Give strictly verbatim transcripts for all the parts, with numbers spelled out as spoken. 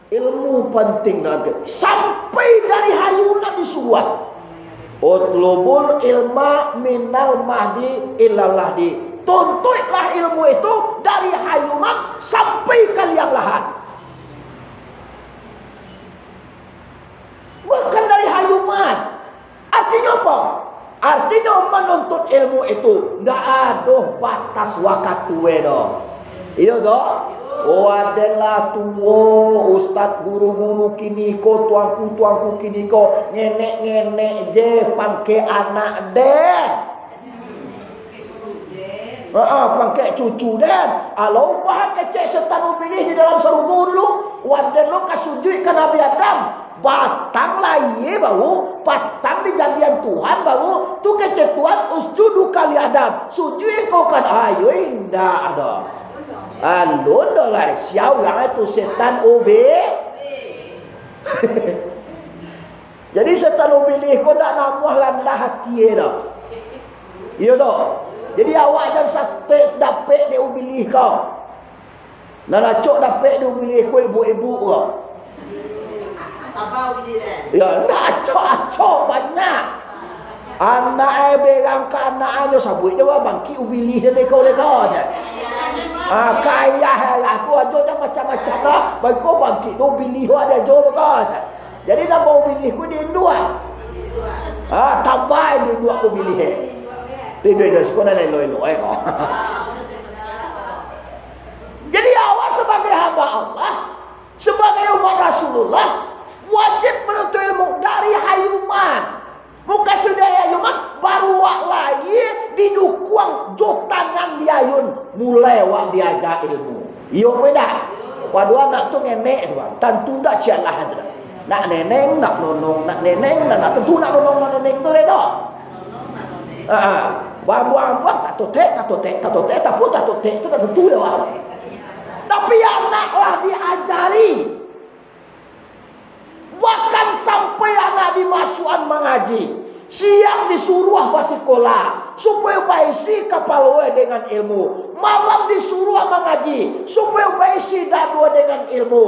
Ilmu pantiang, sampai dari hayunan disuruah. "Utlubul ilma minal mahdi ilal lahdi." Tuntuiklah ilmu itu dari hayunan sampai ka liang lahat. Bukan dari hayunan. Artinyo apo? Artinyo, manuntut ilmu itu ndak ado batas wakatu e doh. Iyo doh? Oh, aden lah tuo, ustad, guru-guru kini ko, tuangku-tuangku kini ko, ngenek-ngenek je pangkek anak den. Heeh, pangkek cucu den. Alah, bah kecek setan ubilih di dalam sarugo dulu. Waden lo ka sujuik ka Nabi Adam. Batang lahia baru, batang dijadian Tuhan baru, tu kecek Tuhan, "Usjudu ka li Adam." Sujuik ko kan, ayo indak ado. Alun doh lai, sia urang itu setan ubi. Jadi setan ubilih ko ndak namuah randah hati e doh. Iyo doh. Jadi awak jan satek dapek dek ubilih ko. Nan acok dapek dek ubilih ko ibuk-ibuk ko. Yo, ndak acok-acok, banyak. Anak e berang ka anak e, jo sabuik jo bangkik ubilih dek ko, dek ko, cak. Ah, ka ayah e lah tu ajo jan macam-macam lah. Beko bangkik tu ubilih tu ado jo beko, cak. Jadi, nan baubilih ko di induak. Ha, tambah di induak ko ubilih e. Di induak, induak siko nan elok-elok e ko. Jadi, awak sabagai hamba Allah, sabagai umat Rasulullah, wajib manuntuik ilmu dari hayunan. Bukan sudah ayunan, baru awak lahia didukuang jo tangan di ayun, mulai awak diaja ilmu. Iyo ko indak? Pado anak tu ngenek tu, bang. Tantu indak ciek lah tu. Nak neneng, nak nonong, nak neneng, nak, nak tantu nak nonong, nak neneng tu deh tu. Ha, ha. Bambuang-bambuang, tak totek, tak totek, tak totek, tak pun tak totek, tu dah tantu dah, bang. Tapi anak lah diajari. Bahkan sampai anak dimasuakan mangaji, siang disuruah basikola, supayo baisi kapalo e dengan ilmu. Malam disuruah mangaji, supayo baisi dado e dengan ilmu.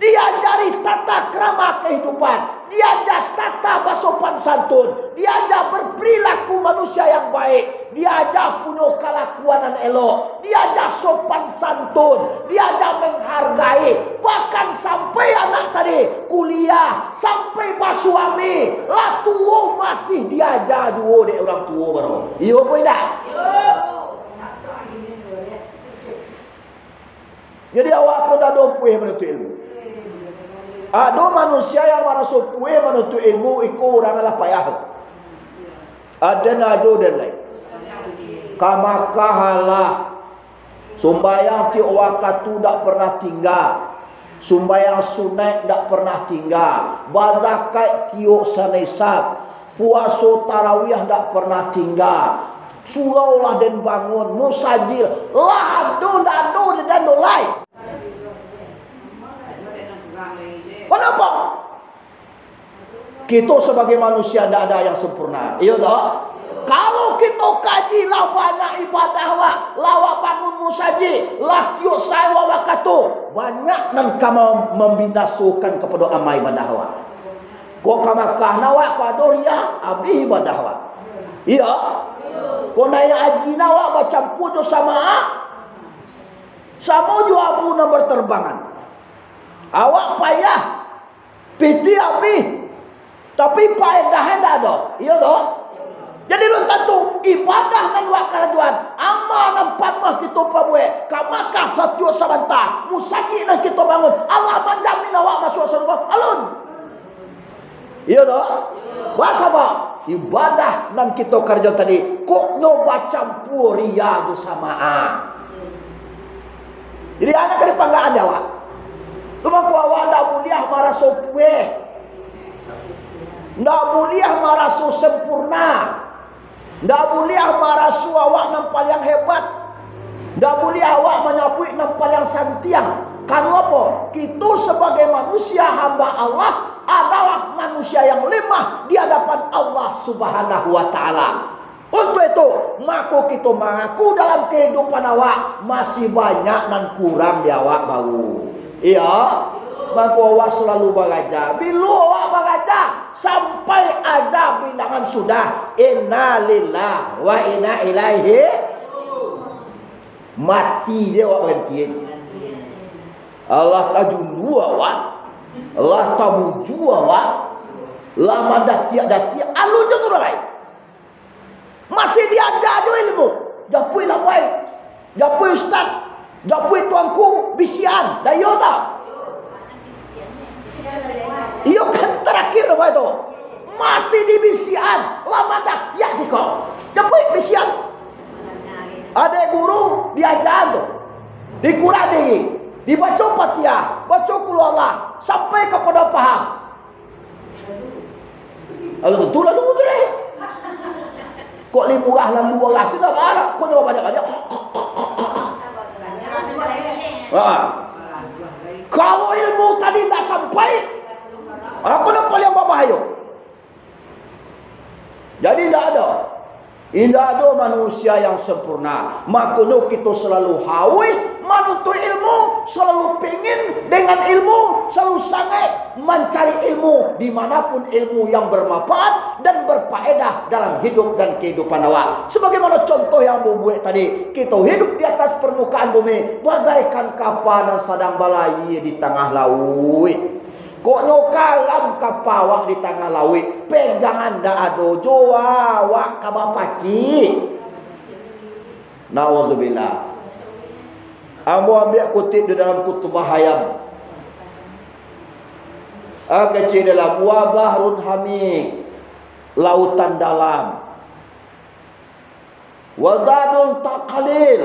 Diajari tata krama kahidupan, diaja tata basopan santun, diaja berperilaku manusia yang baik, diaja punyo kalakuan nan elok, diaja sopan santun, diaja menghargai, bahkan sampai anak tadi kuliah, sampai basuami, lah tuo masih diaja juo dek urang tuo baru. Iyo apo indak? Iyo. Jadi, awak ko dak ado pueh manuntut ilmu. Ado manusia yang maraso pueh manuntut ilmu, iko urang lah payah. Aden ajo den lai. Ka Makkah alah. Sumbayang tiok wakatu dak pernah tingga. Sumbayang sunaik dak pernah tingga. Bazakaik tiok sanisab. Puaso tarawih dak pernah tingga. Surau lah den bangun, musajil lah ado, ndak ado di den tu lai. Kenapa? Kito sabagai manusia ndak ada yang sempurna, iyo toh? Kalau kito kaji lah banyak ibadah awak, lah awak bangun musajik, lah tiok sawa wakatu, banyak nan ka mem-, mambinasokan kapado amal ibadah awak. Kok ka Makkah nan awak ko ado riya, abih ibadah awak. Iyo. Kok naiak haji nan awak bacampua jo samaah, samo jo abu nan batarbangan. Awak payah, pitih abih, tapi paedahnyo ndak ado. Iyo toh? Jadi, alun tantu ibadah nan awak karajoan, amal nan panuah kito pabuek, ka Makkah satiok sabanta, musajik nan kito bangun, alah manjamin awak masuak sarugo? Alun. Iyo toh? Basabab ibadah nan kito karajoan tadi, kok nyo bacampua riya jo samaah. Jadi, anak ka dipanggaan dek awak. Tu mangko awak ndak buliah maraso pueh. Ndak buliah maraso sempurna. Ndak buliah maraso awak nan paliang hebat. Ndak buliah awak manyabuik nan paliang santiang. Karano apo? Kito sabagai manusia hamba Allah adalah manusia yang lemah di hadapan Allah Subhanahu wa Ta'ala. Untuk itu, mako kito mangaku dalam kahidupan awak, masih banyak nan kurang di awak baru. Iyo, mako awak salalu baraja. Bilo awak baraja, sampai aja bilangan sudah, "Innalillah wa inna ilaihi." Mati je awak baranti. Alah tajulu awak, alah tabuju awak, lah mandatiak-datiak, alun jo tu lai. Masih diaja jo ilmu. Japuik labai, japuik ustaz, japuik tuanku, bisian, dah iyo tak? Iyo kan tarakhir apa itu? Masih dibisian, lah mandatiak siko. Japuik bisian. Adek guru diaja tu. Dikurang diri. Dibaco Fatihah, baco Qul Huwallah, sampai kapado paham. Lalu tu, lalu tu deh. Kok limurah lalu arah tu dah barang. Kok nyawa banyak-banyak. Ha. Kalau ilmu tadi ndak sampai, apa nan paling babahayo? Jadi, indak ado, indak ado manusia yang sempurna. Makonyo, kito salalu hauih manuntuik ilmu, salalu pingin dengan ilmu, salalu sangaik mancari ilmu, di mana pun ilmu yang bermanfaat dan berfaedah dalam hidup dan kehidupan awak. Sebagaimana contoh yang ambo buek tadi, kito hidup di atas permukaan bumi bagaikan kapa nan sadang balayia di tangah lauik. Kok nyo karam kapa awak di tangah lauik, pegangan ndak ado, jo awak ka bapacik. Nauzubillah. Ambo ambiak kutip di dalam Kutubah Hayam. Ah, kecek dalam, "Wa bahrun hamik, lautan dalam." Wa zadun takalil,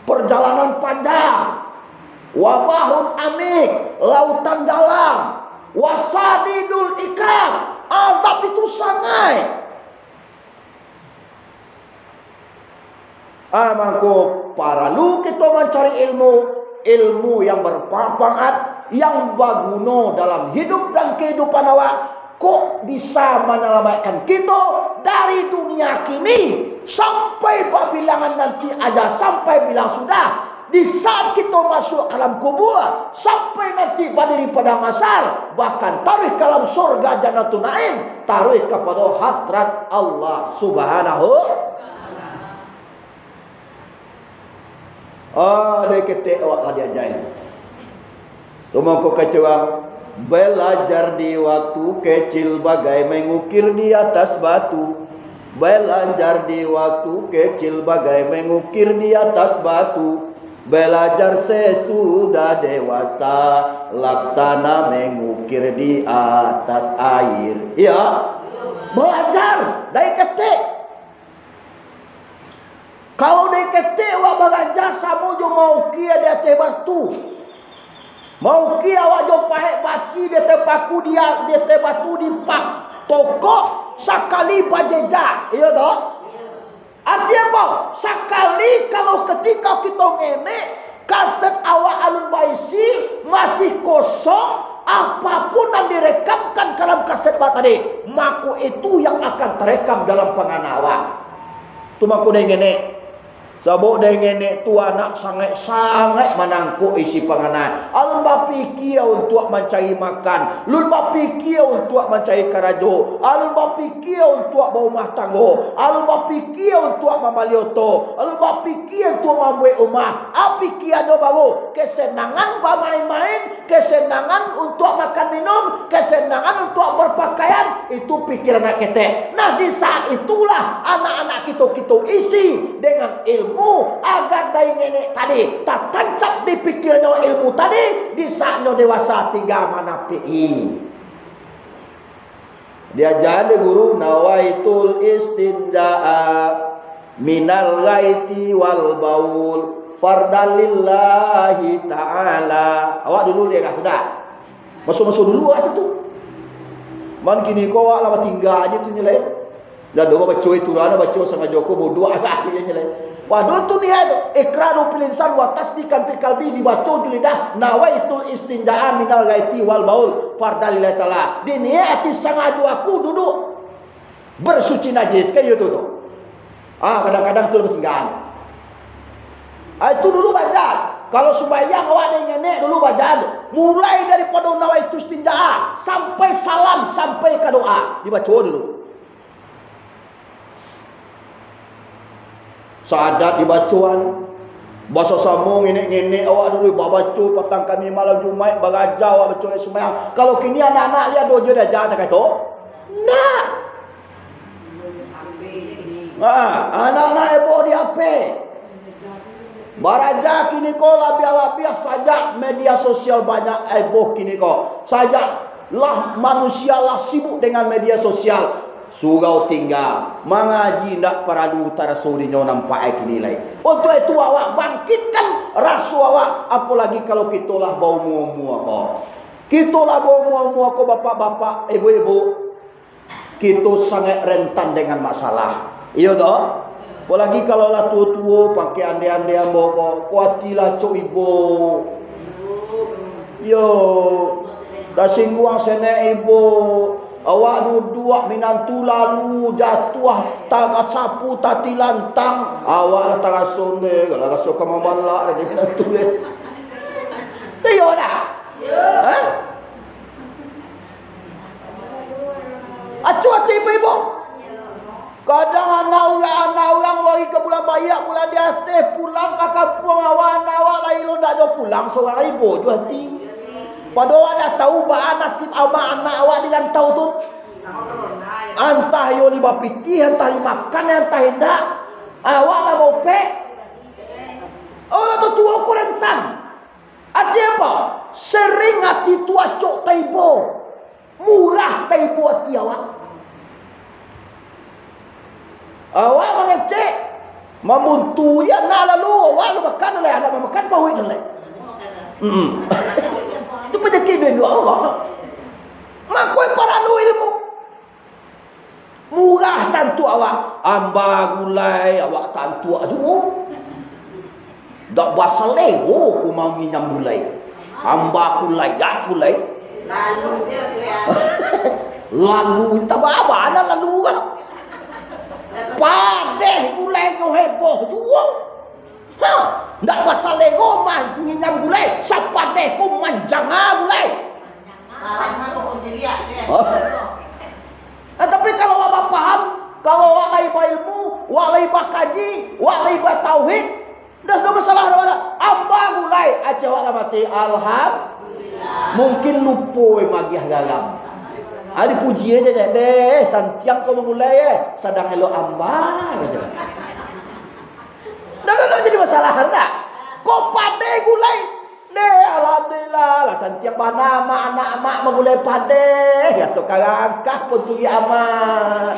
perjalanan panjang. Wa bahrun amik, lautan dalam. Wa sadidul ikab, azab itu sangaik. Ah, mangko paralu kito mancari ilmu, ilmu yang bermanfaat, yang baguno dalam hidup dan kehidupan awak, kok bisa manyalamaikkan kito dari dunia kini sampai babilangan nanti aja, sampai bilang sudah. Di saat kito masuak ka dalam kubua, sampai nanti badiri padang mahsyar, bahkan taruih ka dalam surga Jannatun Naim, taruih kapado hadrat Allah Subhanahu. Ah, dari ketek awak lah diaja. Tu mangko kecek urang, belajar di waktu kecil bagai mengukir di atas batu. Belajar di waktu kecil bagai mengukir di atas batu. Belajar sesudah dewasa, laksana mengukir di atas air. Iya? Belajar dari ketek. Kalau dari ketek awak baraja samo jo maukia di ateh batu. Maukia awak jo pahek basi di ateh paku, di, di ateh batu dipatokok sakali bajejak, iyo toh? Arti apo? Sakali kalau ketika kito ngenek, kaset awak alun baisi, masih kosong, apapun nan direkamkan ka dalam kaset awak tadi, mako itu yang akan tarekam dalam pangana awak. Tu mako dek ngenek. Sabab dek ngenek tu anak sangaik-sangaik manangkok isi pangana. Alun bapikia untuak mancari makan, alun bapikia untuak mancari karajo, alun bapikia untuak barumah tanggo, alun bapikia untuak mambali oto, alun bapikia untuak mambuek rumah. A, pikianyo baru kesenangan bamain-main, kesenangan untuak makan minum, kesenangan untuak berpakaian, itu pikiran anak ketek. Nah, di saat itulah anak-anak kito-kito isi dengan ilmu, agar dari nenek tadi tatancap di pikirannyo ilmu tadi, di saat nyo dewasa tingga manapik-i. Diaja dek guru, nawaitul istinja'a minal ghaiti wal baul fardan lillahi ta'ala. Awak dulu dia kah sudah? Maso-maso dulu awak tu, tu. Man kini ko awak lah batingga aja tu nyelai. Dah doa baco itu lah, baco sangajo ko bodoh agak tu je nyelai. Waduh tu niat tu. Iqrarul lisan wa tasdiqan fi qalbi, dibaco jo lidah, nawaitul istinja'a minal ghaiti wal baul fardan lillahi ta'ala. Diniat ati sangajo aku duduk. Bersuci najis, kayak itu tu. Ah, kadang-kadang tu batinggaan. Ah, itu dulu bajan. Kalau sumbayang awak dek nenek dulu bajan. Mulai daripada nawaitu istinja sampai salam, sampai ka doa. Dibaco dulu. Sadat dibacoan. Basasamo ngenek-ngenek awak dulu, babaco patang kami malam Jumaik, baraja awak baco lai sumbayang. Kalau kini anak-anak liak dojo diaja, nak kato? Nak. Ha, anak-anak eboh di H P. Baraja kini ko labiah-labiah sajak media sosial banyak eboh kini ko. Sajak lah manusia lah sibuk dengan media sosial. Surau tingga, mangaji indak paralu taraso dinyo nampak ai kini lai. Untuak itu awak bangkitkan raso awak, apolagi kalau kito lah baumua-umua ko. Kito lah baumua-umua ko, bapak-bapak, ibu-ibu, kito sangaik rentan dengan masalah. Iyo toh? Apolagi kalau lah tuo-tuo, pakai ande-ande ambo ko, kuatilah cok ibo. Yo, tasingguang senek ibo. Awak duduak minantu lalu jatuah, tasapu tatilantang. Awak lah taraso nde, lah raso ka mambalak dari minantu deh. Iyo dah. Hah? Acuah ati ibo-ibo. Kadang anak urang, anak urang wari ka bulan baiak, bulan di ateh, pulang ka kampuang awak, anak awak lai lo ndak jo pulang, surang ibo jo ati. Padahal awak ndak tahu baa nasib amak anak awak di rantau tu. Antah iyo li bapitih, antah li makan, antah indak. Awak lah baupek. Awak lah tuo-tuo ko rentan. Ati apo? Sering ati tu acok taibo. Murah taibo ati awak. Awak mangecek, mambuntu, iyo nak lalu, awak lalu makan lai, anak mamakan paruik lai. Mm-mm. Tu panyakik duo-duo awak. Mako paralu ilmu. Murah tantu awak. Amba gulai, awak tantu juo. Dak basalero ko manginyam gulai. Amba gulai, ya gulai. Lalu dia sudah. Lalu, entah baa-baa lah lalu kan. Padeh gulainyo heboh juo. Ha, ndak basalero manginyam gulai, sapadeh ko manjanga gulai. Ah, tapi kalau awak bapaham, kalau awak lai bailmu, awak lai bakaji, awak lai batauhid, dah, dah masalah dah, dah. Amba gulai, aceh awak lah mati, alhamdulillah. Mungkin lupo magiah garam. Ah, dipuji aja deh, deh, santiang kau bagulai, eh, sadang elok amba, kata. Dah, dah, dah jadi masalah, dah. Kok padeh gulai? Deh, alhamdulillah, lah santiang bana amak, anak amak bagulai padeh, ya, sakarang kah pun tu ya amak.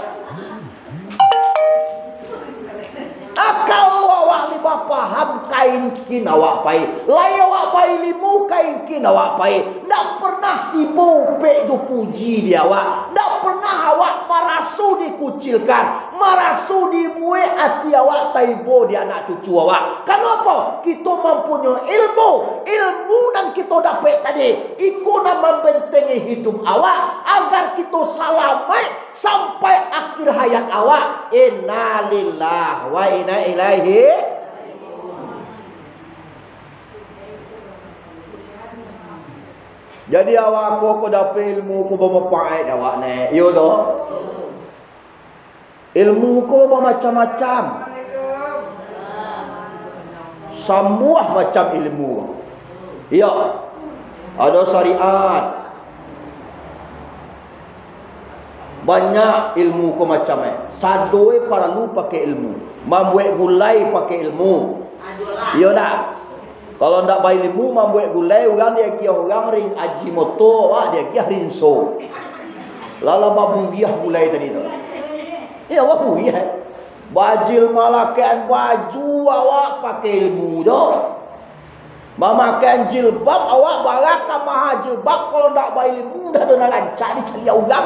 Ah, kalau awak ni bapaham, kain kin awak pai. Lai awak bailmu, kain kin awak pai. Ndak pernah tibo upek jo puji di awak. Ndak pernah awak maraso dikucilkan, maraso dibuek ati awak taibo di anak cucu awak. Karano apo? Kito mampunyoi ilmu. Ilmu nan kito dapek tadi, iko nan mambentengi hidup awak, agar kito salamaik sampai akhir hayat awak. Innalillahi wa inna ilaihi. Jadi awak ko, ko dapek ilmu ko bamanfaat awak ne, iyo toh? Ilmu ko bamacam-macam. Samua macam ilmu. Iyo. Ado syariat. Banyak ilmu ko macam, eh. Sadoe paralu pakai ilmu. Mambuek gulai pakai ilmu. Iyo ndak? Kalau ndak bailmu, mambuek gulai, urang diagiah urang rin-, aji moto, awak diagiah rinso. Lah lah baburiah gulai tadi tu. Iyo, baburiah. Bajilbab, malakekan baju, awak pakai ilmu jo. Mamakaian jilbab, awak bara ka maha jilbab, kalau ndak bailmu, dah ado nan rancak dicaliak urang.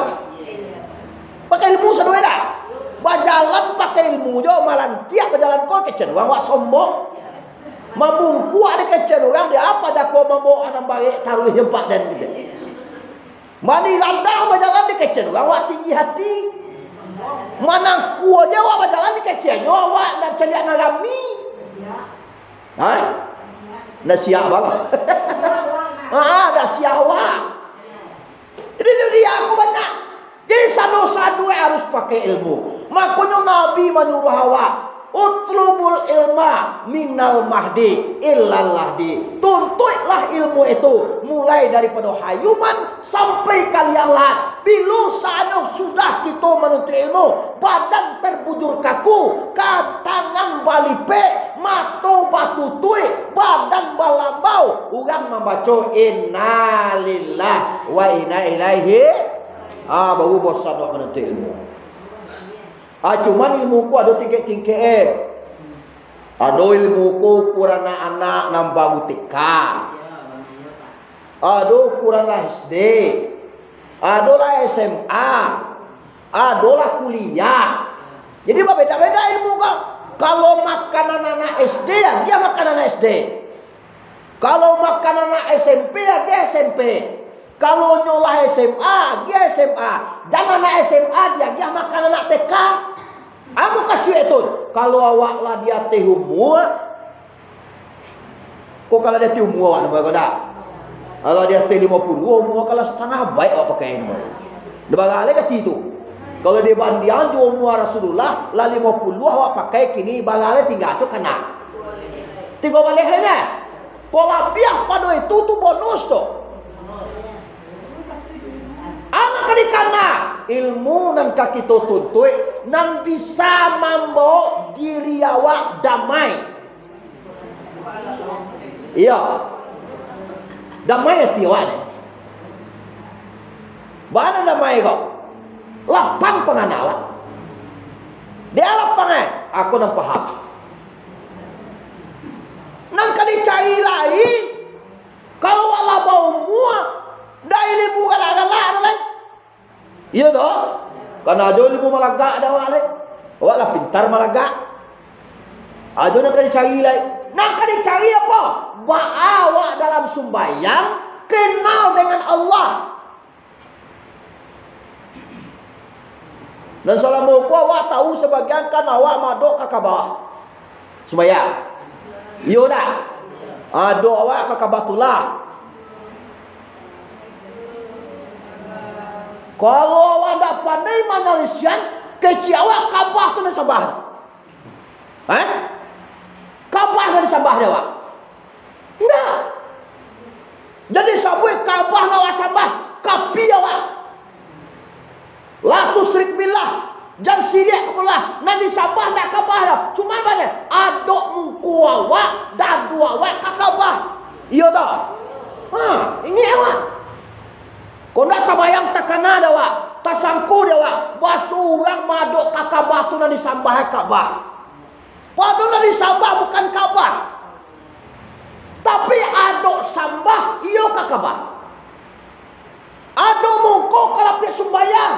Pakai ilmu sadoe dah. Bajalan pakai ilmu jo, malantiak bajalan ko kecek urang awak sombong. Mambungkuak dikecek urang, di apo dako mambaok anam barek taruih jo empat den gitu. Mani randah bajalan dikecek urang awak tinggi hati. Manangkua je awak bajalan, dikecehnyo awak nak caliak nan rami. Ha? Nak siap bang? Ha, nak siap awak. Jadi dia aku banyak. Jadi sado-sado harus pakai ilmu. Makonyo Nabi manyuruh awak, "Utlubul ilma minal mahdi ilal lahdi." Tuntuiklah ilmu itu mulai daripado hayuman sampai ka liang lahat. Bilo saanyo sudah kito manuntut ilmu, badan terbujur kaku, ka-, tangan balipek, mato batutuik, badan balambau, urang mambaco innalillah wa inna ilaihi, ah, baru bosan awak manuntut ilmu. Ah, cuman ilmu ko ado tingkek-tingkek, eh. Ado ilmu ko ukuran anak-anak nan baru T K. Ado ukuran lah S D. Ado lah S M A. Ado lah kuliah. Jadi babeda-beda ilmu ko. Kalau makanan anak S D, agiah makanan anak S D. Kalau makanan anak S M P, agiah S M P. Kalau nyo lah S M A, agiah S M A. Jan anak S M A diagiah makanan anak T K. Amu kasuik tu. Kalau awak lah di ateh umua, ko kalau di ateh umua awak nambah ko dak? Kalau di ateh limo puluah umua, kalau satangah baik awak pakai nambah. Nambah galeh kati tu. Kalau dibandiang jo umua Rasulullah, lah limo puluah awak pakai kini, bagaleh tingga tu kana. Tingga baleh lah nyo. Ko labiah pado itu tu bonus tu. Anak ka dikana ilmu nan ka kito tuntuik, nan bisa mambawa diri awak damai. Iyo. Damai ati awak ni. Bana damai ko. Lapang pangana awak. Dia lapang eh. Aku nan paham. Nan ka dicari lai, kalau awak lah baumua, ndak ilmu galak-galak tu lai. Iyo toh? Kan ado ilmu malagak dek awak lai. Awak lah pintar malagak. Ado nan ka dicari lai. Nan ka dicari apo? Baa awak dalam sumbayang kenal dengan Allah. Nan salamo ko awak tahu sabagian kan awak madok ka Kabah. Sumbayang. Iyo dak? Adok awak ka Kabatullah. Kalau awak ndak pandai manalisian, kecek awak Kabah tu nan sambah tu. Hah? Kabah nan disambah dek awak? Indak. Jadi sabuik Kabah nan awak sambah, kapia awak. La tusyrik billah, jan siriak ka Allah. Nan disambah ndak Kabah doh. Cuman bana, adok mungko awak, dadu awak ka Kabah. Iyo toh? Ha, ingek awak. Kok ndak tabayang takana dek awak, tasangko dek awak, baso urang madok ka Kabah tu nan disambah Kabah. Padahal nan disambah bukan Kabah. Tapi adok sambah, iyo ka Kabah. Adok mungko ka lapiak sumbayang.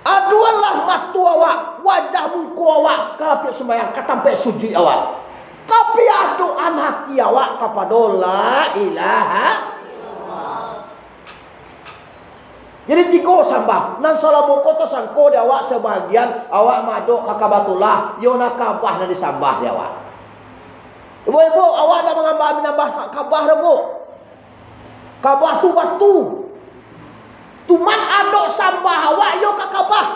Aduanlah mato awak, wajah mungko awak ka lapiak sumbayang, ka tampek sujuik awak. Tapi adokan hati awak kapado la ilaha illallah. Jadi tigo sambah. Nan salamo ko tasangko dek awak sabagian, awak madok ka Kabatullah, iyo nan Kabah nan disambah dek awak. Ibu-ibu, awak ndak mangambah minambah sa-, Kabah doh, Bu. Kabah tu batu. Cuman adok sambah awak iyo ka Kabah.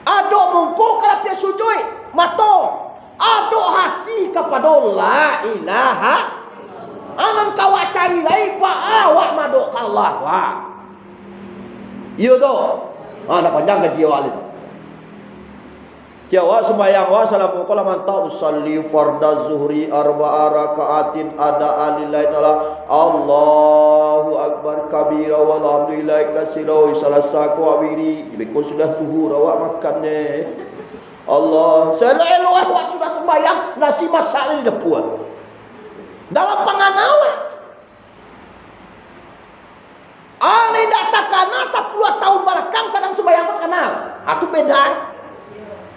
Adok mungko ka lapiak sujuik, mato. Adok hati kapado la ilaha. Anan ka awak cari lai, baa awak madok ka Allah, wah. Iyo doh. Ha, nak panjang kaji awak lai tu. Cek awak sumbayang awak salamo ko lah mantap. Usalli fardaz zuhri arba'a raka'atin adaan lillahi ta'ala. Allahu akbar kabira walhamdulillahi katsira wa salasa ko abiri. Beko sudah zuhur awak makan ne. Allah, selok-elok awak sudah sumbayang, nasi masak di dapua. Dalam pangan awak. Alai ndak takana sapuluah tahun balakang sadang sumbayang tu takana. Ha, tu beda.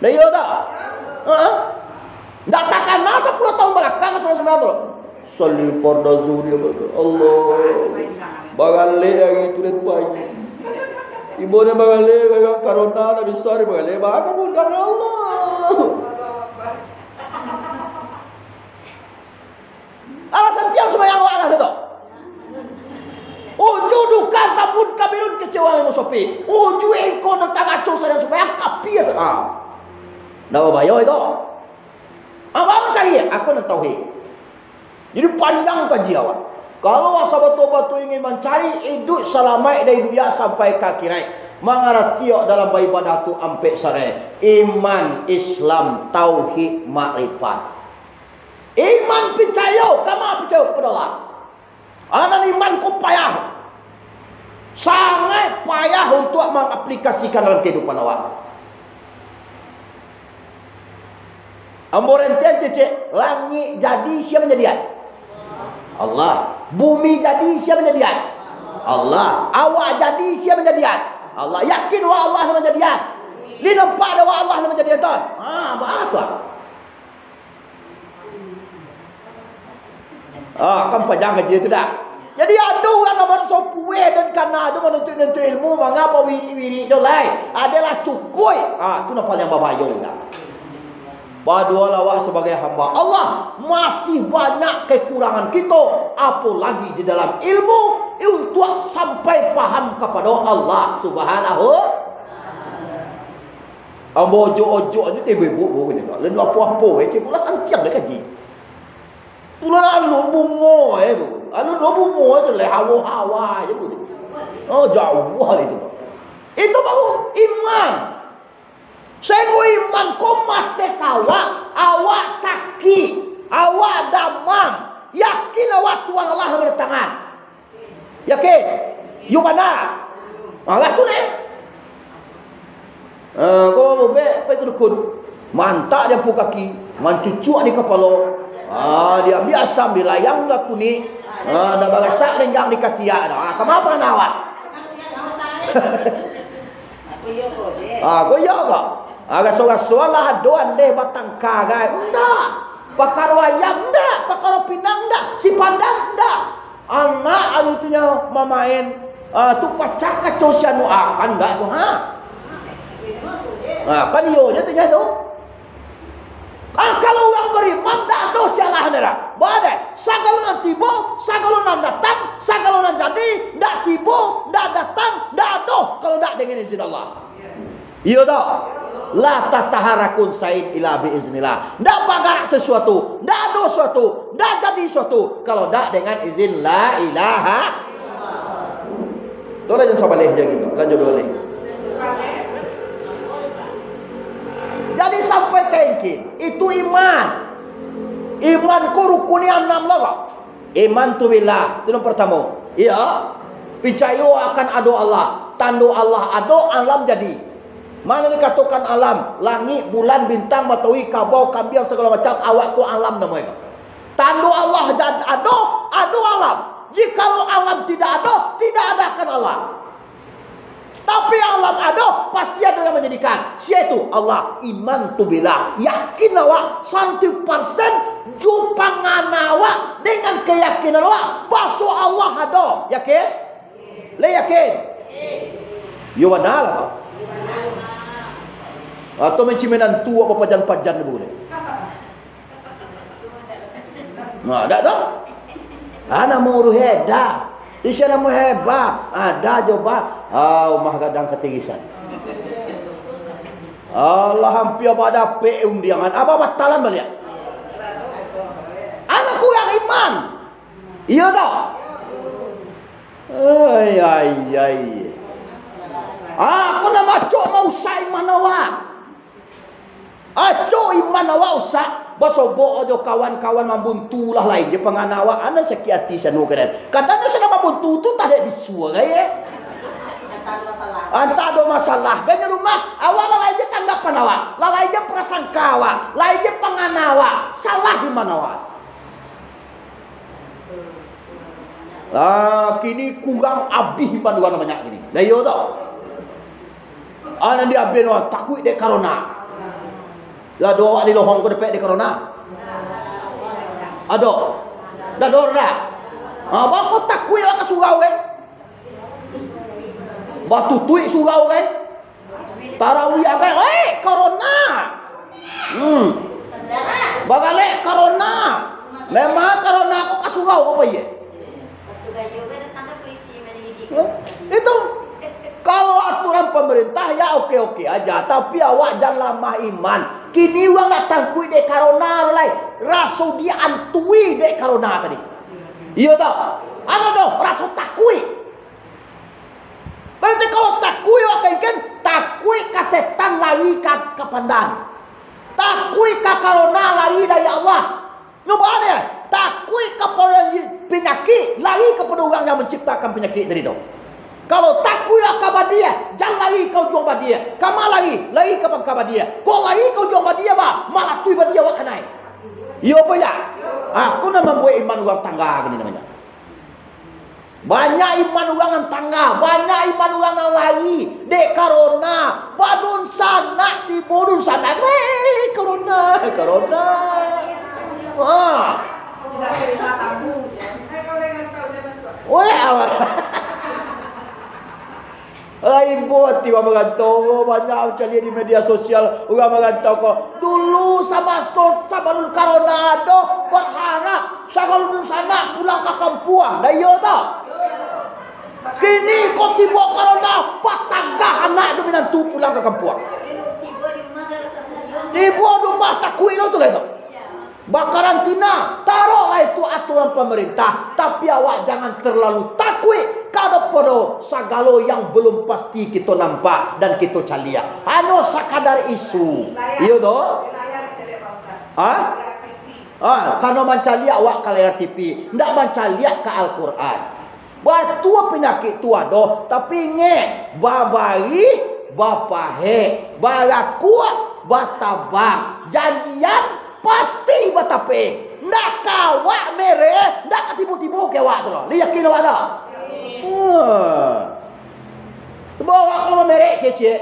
Dah iyo tak? Ha? Ndak takana sapuluah tahun balakang sadang sumbayang tu. Salli farda zuhri, Allah. Baralek hari tu dari pagi. Ibo ni bagale, gagang karona, ndak bisa dibagale, baa ka mundang Allah. Alah santiang sumbayang awak ka situ. Uju duka sabun kabirun kecewa musafir. Uju engkau nan tagaso sadang sumbayang kapia sa-, ah. Ndak babayo itu. Abang cari, aku nan tauhid. Jadi panjang kaji awak. Kalau awak sabatul-batul ingin mancari iduik salamaik dari dunia sampai ka akhirat, mangarati awak dalam baibadah tu ampek sarai. Iman, Islam, tauhid, makrifat. Iman picayo, kama picayo kapado Allah. Anan iman ko payah. Sangaik payah untuak mangaplikasikan dalam kahidupan awak. Ambo rentian cecek, langik jadi, sia manjadian? Allah. Bumi jadi, sia manjadian? Allah. Awak jadi, sia manjadian? Allah. Yakin wak Allah nan manjadian? Di nampak dek wak Allah nan manjadian tu? Ha, baa tu? Ah, kan panjang kaji tu dah. Jadi, ado urang nan barusaho pueh dan kana tu manuntuik-nuntuik ilmu, manga bawirik-wirik tu lai. Adalah cukuik. Ah, tu nan paling babayo dah. Badoalah awak sabagai hamba Allah, masih banyak kekurangan kito, apolagi di dalam ilmu, untuak sampai paham kapado Allah Subhanahu. Ambo ojok-ojok ajo teh bebok bo kecek, lalu apo-apo, eh, cek, pulo santiang dek kaji. Pulo lalu bungo, eh, bu. Lalu bungo ajo leh, hawa-hawa ajo, bu. Oh, jauah itu. Itu baru iman. Sehinggo iman ko mates awak, awak sakik, awak damam, yakin awak Tuhan Allah nan badatangan. Yakin? Iyo bana. Malah tu deh. Ah, ko bobek, pai ka dukun. Mantak diampu kaki, mancucuak di kapalo. Ah, diambiak asam, dilayang ka kunik. Ah, dah barasak lenggang di katiak dah. Ah, kama pangana awak? Ah, ko iyo ko. Ah, raso-raso lah ado andeh batangka, kan? Ndak. Pakaro ayam ndak, pakaro pinang ndak, si pandang ndak. Anak ari tu nyo mamain, ah, tu pacah kaco si anu, ah, kan ndak tu, ha? Ah, kan iyo je tu nyo tu. Ah, kalau urang bariman, ndak ado calahan dah. Badai, sagalo nan tibo, sagalo nan datang, sagalo nan jadi, ndak tibo, ndak datang, ndak ado, kalau ndak dengan izin Allah. Iyo tak? La tataharakun sain ila bi iznillah. Ndak bagarak sesuatu, ndak ado suatu, ndak jadi suatu, kalau ndak dengan izin la ilaha. Tu lah jan sabaleh lagi, lanjut dulu ni. Jadi sampai ka yakin, itu iman. Iman ko rukunnyo anam lah, Pak. Iman tu billah, tu nan partamo. Iyo, picayo akan ado Allah. Tando Allah ado, alam jadi. Mano dikatokan alam? Langik, bulan, bintang, matoari, kabau, kambiang, sagalo macam, awak ko alam namonyo. Tando Allah jad-, ado, ado alam. Jikalau alam tidak ado, tidak ada akan Allah. Tapi alam ado, pasti ado yang manjadikan. Sia itu? Allah. Iman tu billah. Yakinlah awak saratus persen jo pangana awak, dengan keyakinan awak, baso Allah ado. Yakin? Lai yakin? Yo bana lah, Pak. Atau mancimai hantu awak bapajan-pajan tu buliah. Nah, dak tu? Ah, namo uruh eda. Isi namo heba. Ada jo ba. Ah, umah gadang katirisan. Allah, hampir abah dapek undiangan. Abah batalan baliak. Anak kurang iman. Iyo dak? Ai, ai, ai. Ah, ko nak macok mausak iman awak. Acok iman awak usak, basobok jo kawan-kawan mambuntu lah lain je pangana awak, anak sakik ati sanu kadan. Kadang nan sadang mambuntu tu tak dek bisuo gai, eh. Antah ado masalah, gai rumah, awak lalai je tanggapan awak, lalai je prasangka awak, lalai je pangana awak, salah iman awak. Lah, kini kurang abih iman urang banyak kini. Lah iyo tu. Ah, nan di abih no, takuik dek karona. Lah, ado awak di Lohong ko dapek dek karona? Ado. Dah ado dah. Ah, baa ko takuik awak ka surau, eh? Batutuik surau, kan? Tarawih, kan? Eh, corona. Hmm. Bagalek corona. Memang corona ko ka surau apa ye? Itu. Kalau aturan pemerintah, ya oke-oke aja, tapi awak jan lamah iman. Kini urang dak takuik dek corona lai, raso diantui dek corona tadi. Iyo tak? Ado doh raso takuik. Berarti kalau takuik awak kan, takuik ka setan lari ka, ka pandan. Takuik ka corona lari dari Allah. Nyo baa, takuik kapado penyakik, lari kapado urang yang manciptakan penyakik tadi tu. Kalau takuik ka badia, jan lari ka ujuang badia. Kama lari? Lari ka pangka badia. Kok lari ka ujuang badia, bah, malatui badia awak kanai. Iyo apa indak? Ah, ko nan mambuek iman urang tangga ko ni namonyo. Banyak iman urang nan tangga, banyak iman urang nan lari dek corona. Badunsanak, tibo dunsanak, "Weh, corona, corona." Ha. Weh, awak. Lah ibo ati urang marantau ko, banyak caliak di media sosial, urang marantau ko. Dulu samaso sabalun corona ado, baharap sagalo dunsanak pulang ka kampuang, dah iyo tau? Kini ko tibo corona, batagah anak jo minantu pulang ka kampuang. Tibo di rumah takuik lo tu lah itu. Bakarantina, taruahlah itu aturan pamarintah, tapi awak jangan terlalu takuik kapado sagalo yang belum pasti kito nampak dan kito caliak. Hanyo sakadar isu. Iyo doh? Ha? Ha, karano mancaliak awak ka layar T V, ndak mancaliak ka Al-Quran. Batua panyakik tu ado, tapi ingek, babarih, bapahek, barakuak, batabang, janjian, pasti batapeh. Ndak ka awak mereh, ndak ka tibo-tibo ka awak tu doh. Lah yakin awak tu? Hmm. Cubo awak kalau mamereh, cek-cek.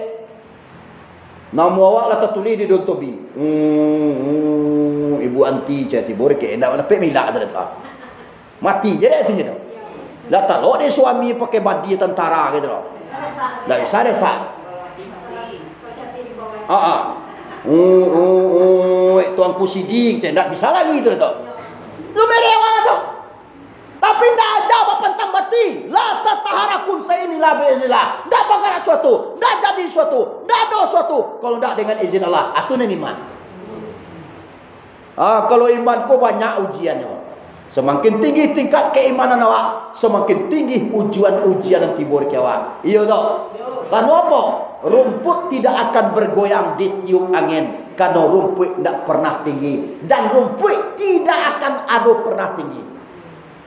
Namo awak lah tatulih di daun tobi. Hmm, hmm, ibu anti, cek, tibo dikek, ndak dapek milak tu dah tu. Mati je deh tu je tu. Lah talok deh suami pakai badi tantara gitu loh. Ndak bisa deh, Sa. Ah, ah. Uh, uh, uh, Tuanku Sidi, cek, ndak bisa lagi tu tu. Lu merewang tu. Tapi ndak aja bapantang bati. La tataharakun sainilah biiznillah. Ndak bagarak suatu, ndak jadi suatu, ndak ado suatu kalau ndak dengan izin Allah. Atu nan iman. Ah, kalau iman ko banyak ujiannyo. Samakin tinggi tingkat keimanan awak, samakin tinggi ujian-ujian nan tibo di awak. Iyo toh? Karano apo? Rumput tidak akan bergoyang ditiup angin, karano rumpuik ndak pernah tinggi, dan rumpuik tidak akan ado pernah tinggi.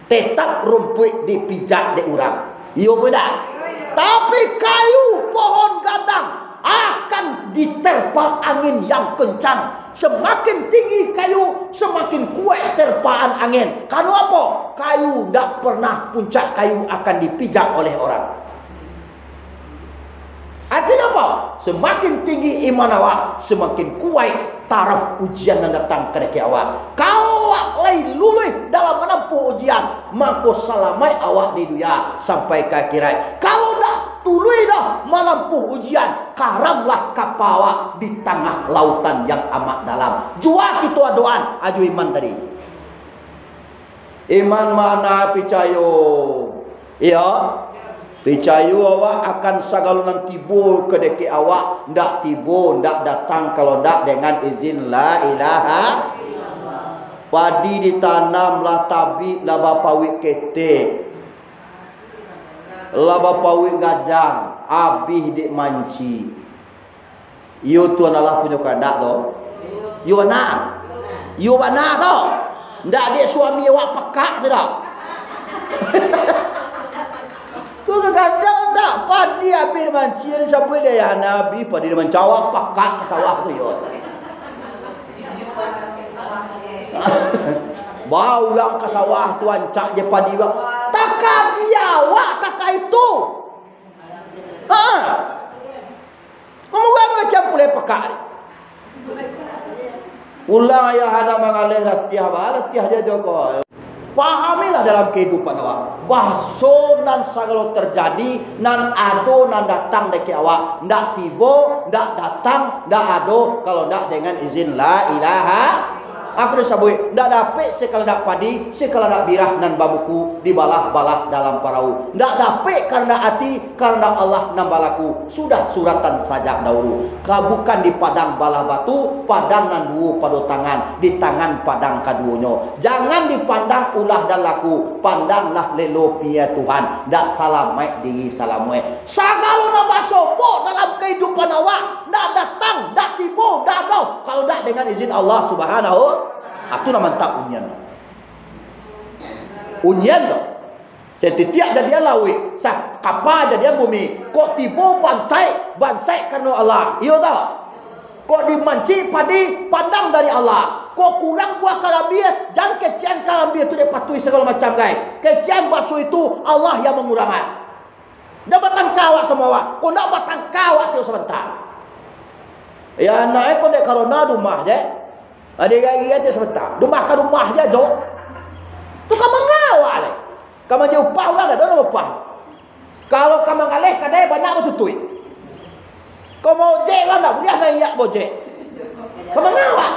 Tetap rumpuik dipijak dek urang. Iyo bana? Tapi kayu pohon gadang akan diterpa angin yang kencang. Samakin tinggi kayu, samakin kuaik terpaan angin. Karano apo? Kayu ndak pernah puncak kayu akan dipijak oleh orang. Artinyo apo? Samakin tinggi iman awak, samakin kuaik taraf ujian nan datang kadake awak. Kalau awak lai luluih dalam manampuah ujian, mako salamaik awak di dunia sampai ka akhirat. Kalau ndak tuluih doh manampuah ujian, karamlah kapa awak di tangah lautan yang amat dalam. Jua kito adoan, ajo iman tadi. Iman makna picayo. Iyo. Picayo awak akan sagalo nan tibo kadake awak, ndak tibo, ndak datang kalau ndak dengan izin la ilaha. Padi ditanam, lah tabik, lah bapauik ketek, lah bapauik gadang, abih dek manci. Iyo Tuhan Allah punyo kandak tu. Iyo bana. Iyo bana tu. Ndak dek suami awak pakak tu dah. Tu kadang-kadang ndak padi abih manci disabuik dek ayah Nabi, padi dimanci awak pakak ka sawah tu yo. Ba urang ka sawah tu ancak je padi awak. Takah di awak, takah itu. Ha. Ngomong urang macam pulai pakak ni. Pulang ayah anak mangaleh latiah, ba latiah je jo ko. Pahamilah dalam kahidupan awak. Bahaso nan sagalo terjadi, nan ado, nan datang dakek awak, ndak tibo, ndak datang, ndak ado, kalau ndak dengan izin la ilaha. Apo disabuik? Ndak dapek sakalandak padi, sakalandak birah nan babuku, dibalah-balah dalam parau. Ndak dapek karandak ati, karandak Allah nan balaku. Sudah suratan sajak dahulu. Ka bukan di padang balah batu, padang nan duo pado tangan, di tangan padang kaduonyo. Jangan dipandang ulah dan laku, pandanglah lelo pia Tuhan, ndak salamaik diri salamaik. Sagalo nan basobok dalam kahidupan awak, ndak datang, ndak tibo, ndak ado, kalau ndak dengan izin Allah Subhanahu. Ah, tu nan mantap unyian. Unyian tu. Satitiak jadian lauik, sakapa jadian bumi. Kok tibo bansaik, bansaik karano Allah. Iyo tak? Kok dimancik padi, pandang dari Allah. Kok kurang buah karambia, jan kecekan karambia tu dek patuik sagalo macam gai. Kecekan bakso itu, Allah yang mangurangan. Jan batangka awak samo awak. Kok ndak batangka awak tiok sabanta. Ya, anak e kok dek karano rumah je. Ado gai-gai tiok sabanta. Rumah ka rumah je, jo. Tu ka manga awak lai. Ka manjadi upah urang, ado nan upah. Kalau ka manggaleh kadai, banyak batutuik. Kau maojek lah, ndak buliah naiak baojek. Ka manga awak?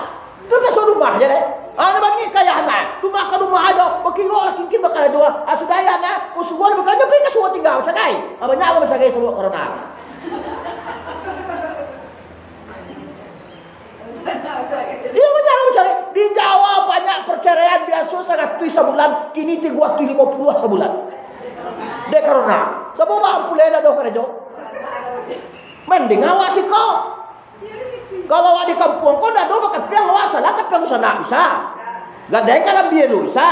Kan masuak rumah je deh. Ah, nak bangik ka ayah anak. Rumah ka rumah ajo. Bakiro lah kingkin bakarajo. Ah, sudah ayah anak. Kau suruah bakarajo, pai ka suruah tingga. Bacarai. Ah, banyak urang bacarai sabab corona. Iyo, banyak urang bacarai. Di Jawa banyak perceraian, biaso saratuih sabulan, kini tigo ratuih limo puluah sabulan. Dek corona. Sabab urang pulai ndak ado karajo. Mending awak siko. Kalau awak di kampuang ko ndak ado bakapiang, awak salah kapiang dunsanak bisa. Gadai karambia dulu bisa.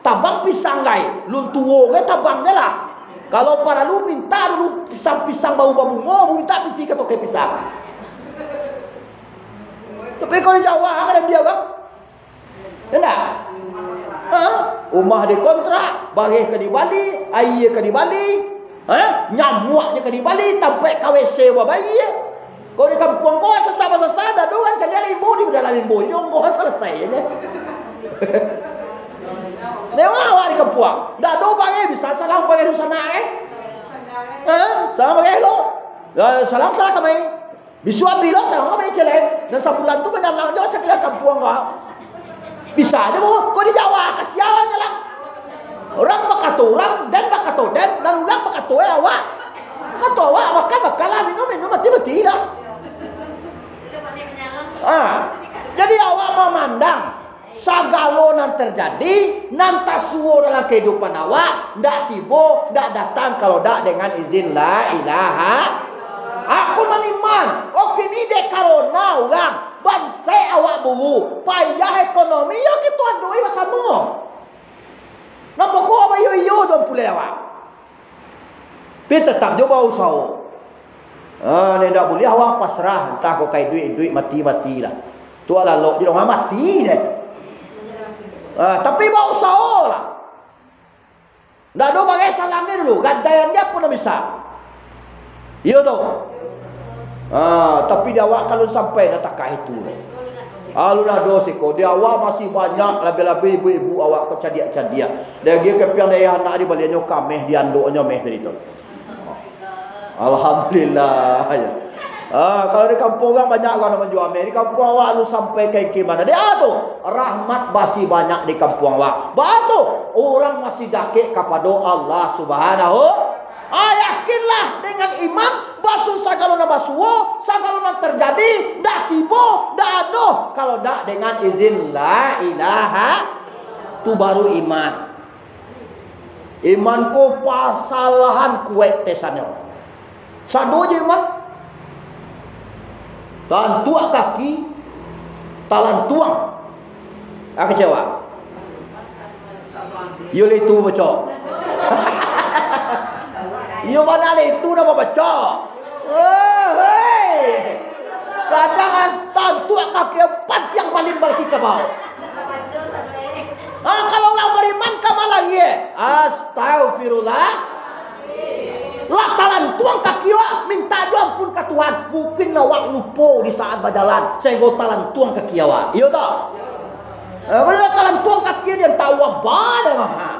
Tabang pisang gai, lun tuo gai tabang je lah. Kalau paralu minta dulu pisang-pisang baru babungo, baru minta piti ka tokai pisang. Tapi kalau di Jawa, karambia urang. Indak? Ha? Rumah dikontrak, bareh ka dibali, aia ka dibali, ha? Nyamuak je ka dibali, tampek ka WC babayia. Kalau di kampuang ko, sasa-sasa, dah doh kan, caliak limbo di dalam limbo, nyo onggohan salasai je. Mewah awak di kampuang. Dah doh bareh, bisa salang bareh dunsanak, eh? Ha? Salang bareh lo. Ya, salang, salang kamai. Bisuak bilo salang ka mancalek, nan sabulan tu manyalang jo sakalian kampuang ko. Bisa ajo, Bu. Ko di Jawa, kasian nyalang. Urang bakato urang, den bakato den, nan urang bakato, eh, awak. Bakato awak, makan, makan lah, minum, minum, mati, mati lah. Ah, jadi awak mamandang, sagalo nan tarjadi, nan tasuo dalam kahidupan awak, ndak tibo, ndak datang, kalau ndak dengan izin la ilaha. Aku nan iman, oke ni dek karona urang, bansaik awak buru, payah ekonomi, yo kito aduhi basamo. Nan pokok awak iyo-iyo jo pulai awak. Tapi tetap jo bausaho. Ah, nek ndak buliah, awak pasrah, antah kok ka iduik-iduik, mati-mati lah. Tu lalok je dong, ah, mati deh. Ah, tapi bausaho lah. Ndak ado bagai salangnyo dulu, gadaian dia pun bisa. Iyo tu. Ah, tapi di awak kalau sampai nak takah itu. Alun ado siko, di awak masih banyak, labiah-labiah ibu-ibu awak ko cadiak-cadiak. Dia gi kapiang dayah anak di balianyo kameh, di andoknyo meh tadi tu. Alhamdulillah. Ah, kalau di kampuang urang banyak urang nan manjua ameh. Di kampuang awak alun sampai ka ikiman. Dia tu, rahmat masih banyak di kampuang awak. Baa tu, urang masih dakek kapado Allah Subhanahu. Ah, yakinlah dengan iman, baso sagalo nan basuo, sagalo nan tarjadi, ndak tibo, ndak ado, kalau ndak dengan izin la ilaha, tu baru iman. Iman ko pasalahan kuaik tesannyo. Sado je iman. Tantuak kaki, talantuang. Ah, kecewa. Iyo lah itu baco. Iyo mana lah itu nama baco. Oh, hei. Kadang tantuak kaki empat yang paling balaki kabau. Ah, kalau urang bariman ka malah ye. Astagfirullah. Lah talantuang kaki awak, minta jo ampun ka Tuhan. Mungkin awak lupo di saat bajalan, sahinggo talantuang kaki awak. Iyo tak? Eh, kalau talantuang kaki dia, tahu apa dah, mah.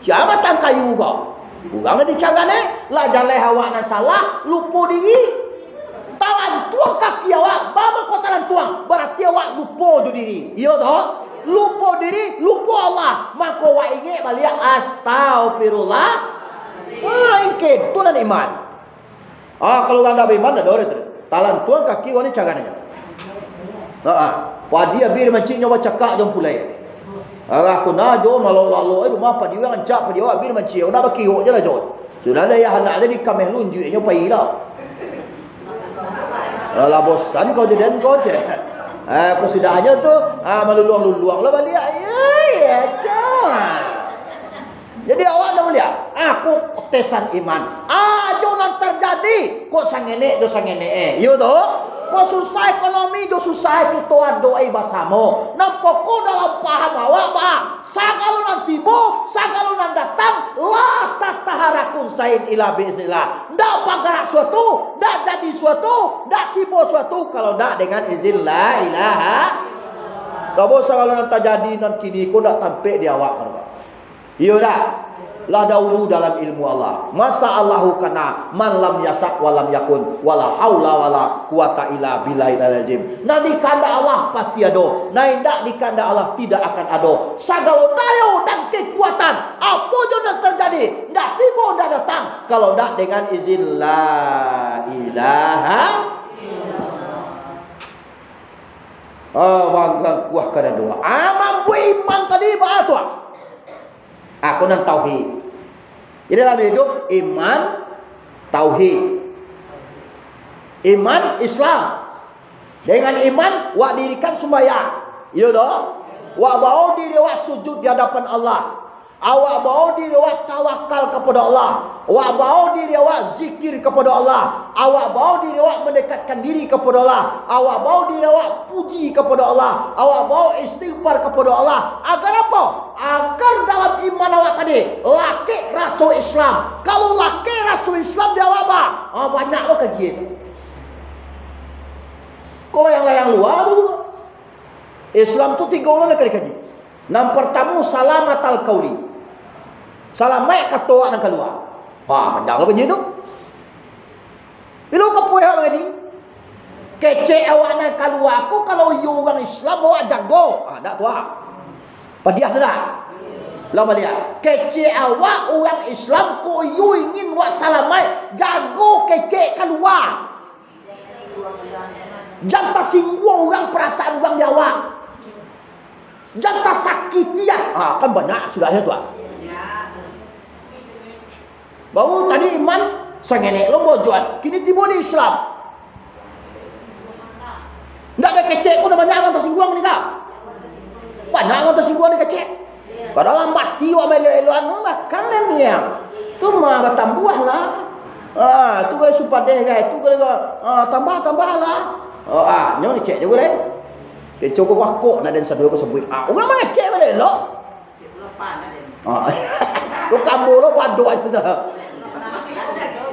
Sia batang kayu ko? Urang lah dicagan, eh. Lah jaleh awak nan salah, lupo diri. Talantuang kaki awak, ba mangko talantuang, barati awak lupo jo diri. Iyo toh? Lupo diri, lupo Allah. Mangko awak ingek baliak, astagfirullah. Ah, ingek, tu nan iman. Ah, kalau urang ndak baiman, ndak ado tu. Talantuang kaki urang ni cagan inyo. Ha ah. Padi abih dimancik nyo bacakak jo ampulai. Arah ko na jo malolo-lalo, eh, rumah padi urang rancak, padi awak abih dimancik, nak bakirok je lah jo. Sudah lah, iyo anak tadi kameh lunjuik nyo pai lah. Alah, bosan kau jo den kau, ceh. Ah, ko sudahnyo tu, ah, maluluang-luluang lah baliak. Iyo, iyo, ceh. Jadi awak ndak buliah. Ah, ko tesan iman. Ah, jo nan tarjadi, kok sangenek jo sangenek, eh. Iyo tu. Kok susah ekonomi jo susah kito adoai basamo. Nan pokok dalam paham awak, bah, sagalo nan tibo, sagalo nan datang, la tataharakun sain ila biiznillah. Ndak bagarak suatu, ndak jadi suatu, ndak tibo suatu, kalau ndak dengan izin la ilaha. Sabab sagalo nan tajadi nan kini ko ndak tampek di awak, kan, bah. Iyo dak? Lah dahulu dalam ilmu Allah. Masa Allahu kana, man lam yasak wa lam yakun, wala haula wala quwata illa billahil azim. Nan dikahandak Allah pasti ado, nan indak dikahandak Allah tidak akan ado. Sagalo dayo dan kekuatan, apo jo nan tarjadi, ndak tibo, ndak datang, kalau ndak dengan izin la ilaha. Ah, banggang kuah kada doa. Ah, mambuek iman tadi baa tu, ah? Aku nan tauhid. Jadi dalam hidup, iman, tauhid. Iman, Islam. Dengan iman, wak dirikan sumbayang. Iyo doh? Wak bao diri wak sujud di hadapan Allah. Awak bao diri awak tawakal kapado Allah. Awak bao diri awak zikir kapado Allah. Awak bao diri awak mandekatkan diri kapado Allah. Awak bao diri awak puji kapado Allah. Awak bao istighfar kapado Allah. Agar apo? Agar dalam iman awak tadi, lakek raso Islam. Kalau lakek raso Islam di awak, bah, ah, banyak lo kaji tu. Kalau layang-layang lua tu, Islam tu tigo lo nan ka dikaji. Nan partamo, salamatal qauli. Salamaik kato awak nan kalua. Wah, panjang lo kaji tu. Bilo ka pueh awak mangaji? Kecek awak nan kalua ko, kalau iyo urang Islam, awak jago. Ah, dak tu ah. Padiah tu dak? Lah baliak. Kecek awak urang Islam ko, iyo ingin wak salamaik, jago kecek kalua. Jan tasingguang urang, parasaan urang di awak. Jan tasakiti, ah. Ha, kan banyak sudahnyo tu, ah. Baru tadi iman, sangenek lo bojoan. Kini tibo di Islam. Ndak ado kecek ko, ndak banyak urang tasingguang ni, kah? Banyak urang tasingguang di kecek. Padahal mati wak maelok-elokan, makan nian. Tu mah batambuah lah. Ah, tu gai supadeh gai, tu gai, ah, tambah-tambah lah. Oh, ah, nyo cek juo lai. Keco ko wakok nak den sadua ko sabuik. Ah, urang mangecek maelok-elok. Ah, tu kambo lo pado aja sa.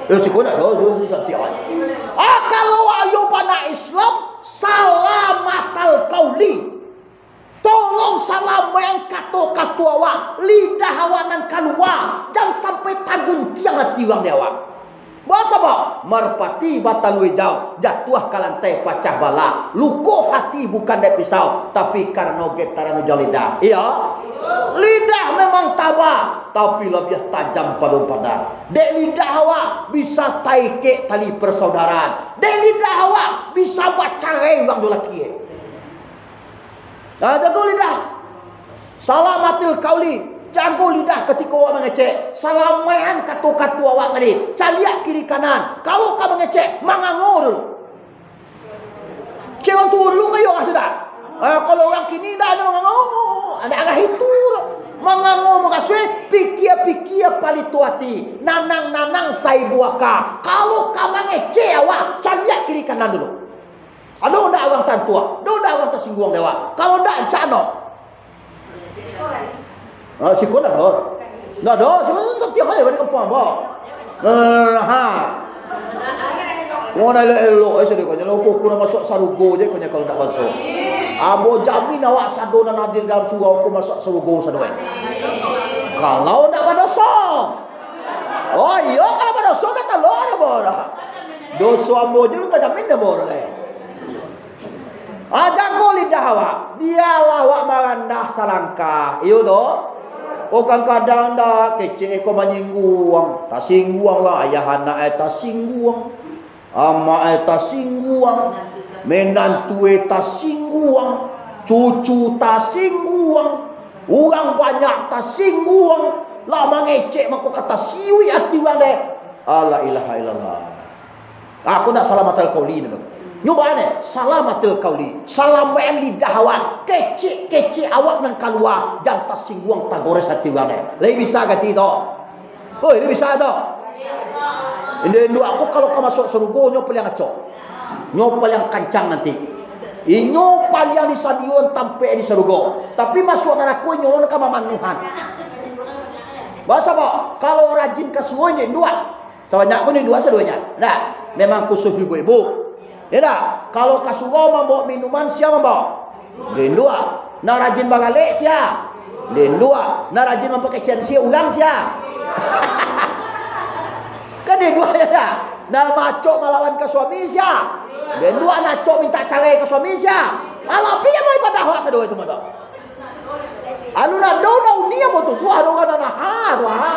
Yo, siko nak do, siko satiap. Ah, kalau ayo bana Islam, salamatal qauli. Tolong salamaikan kato-kato awak, lidah awak nan kalua, jan sampai taguntiang ati urang di awak. Basabab marpati batalua ijau, jatuah ka lantai pacah balah, luko hati bukan dek pisau, tapi karano getaran ujan lidah. Iyo, lidah memang taba, tapi labiah tajam pado padan. Dek lidah awak bisa taikek tali persaudaraan. Dek lidah awak bisa bacarai urang jo laki. Nah, jago lidah. Salamatil qauli, jago lidah katiko awak mangecek. Salamaikan kato-kato awak tadi. Caliak kiri kanan. Kalau ka mangecek, mangango dulu. Cek urang tuo dulu ka iyo, ah, sudah. Ah, kalau urang kini indak ado mangango, indak arah itu. Mangango mukasuik, pikia-pikia palito ati. Nanang-nanang saibu aka. Kalau ka mangecek awak, caliak kiri kanan dulu. Ado ndak urang tantuak? Ado ndak urang tasingguang dek awak? Kalau ndak, cak mano? Ah, siko ndak ado. Ndak ado, siko satiap hari di kampuang ambo. Nah, ha. Kau nak elok-elok, eh, sadeko nyo, lo pokok nak masuak sarugo je, kau nyo kalau ndak masuak. Ambo jamin awak sado nan hadir dalam surau ko masuak sarugo sado, eh. Kalau ndak badoso. Oh iyo, kalau badoso ndak talok ambo dah. Doso ambo je lu tajamin ambo dah, eh. Ah, jago lidah awak. Bialah awak marandah salangkah. Iyo toh. Oh, kadang-kadang dah kecek ko manyingguang. Tasingguang lah ayah anak eh tasingguang. Amak eh tasingguang. Menantu eh tasingguang. Cucu tasingguang. Urang banyak tasingguang. Lah mangecek mako ka tasiuik ati urang deh. La ilaha illallah. Aku nak salamatil qauli dulu. Nyo baa neh, salamatil qauli. Salamaik lidah awak, kecek-kecek awak nan kalua, jan tasingguang tagores ati urang deh. Lai bisa gati tu? Oi, lai bisa tu? Indak, induak aku kalau ka masuak sarugo, nyo paliang acok. Nyo paliang kancang nanti. Inyo paliang disadiyoan tampek di sarugo. Tapi masuak narako inyo nan ka mamanuahan. Baa sabab, kalau rajin ka surau indak induak. Sabanyak ko ni duo saduonyo. Nah, memang khusus ibu-ibu. Yo ndak? Kalau ka surau mambao minuman, sia mambao? Lindua. Nan rajin bagalek sia? Lindua. Nan rajin mampakecekan sia, urang sia? Kan lindua, yo ndak? Nan acok malawan ka suami sia? Lindua. Nan acok mintak carai ka suami sia? Alah, pi maibadah awak saduo tu mah tu. Anu nado na uni ambo tuduah dek urang nan ha tu, ha.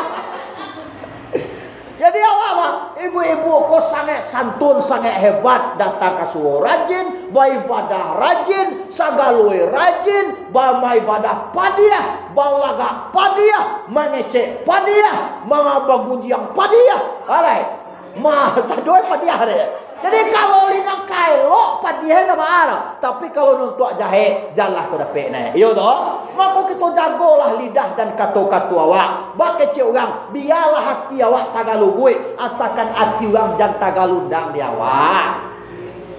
Jadi awak, Bang, ibu-ibu ko sangaik santun, sangaik hebat, datang ka surau rajin, baibadah rajin, sagalo rajin, bamaibadah padiah, balagak padiah, mangecek padiah, manga-, bagunjiang padiah. Alai, ma, sadoe padiah deh. Jadi, kalau li nan ka elok, padiah nan baa. Tapi, kalau nan untuak jahek, janlah ko dapek neh. Iyo toh? Mako, kito jagolah lidah dan kato-kato awak. Bakecek urang, bialah ati awak tagaluguik, asakan ati urang jan tagalundang di awak.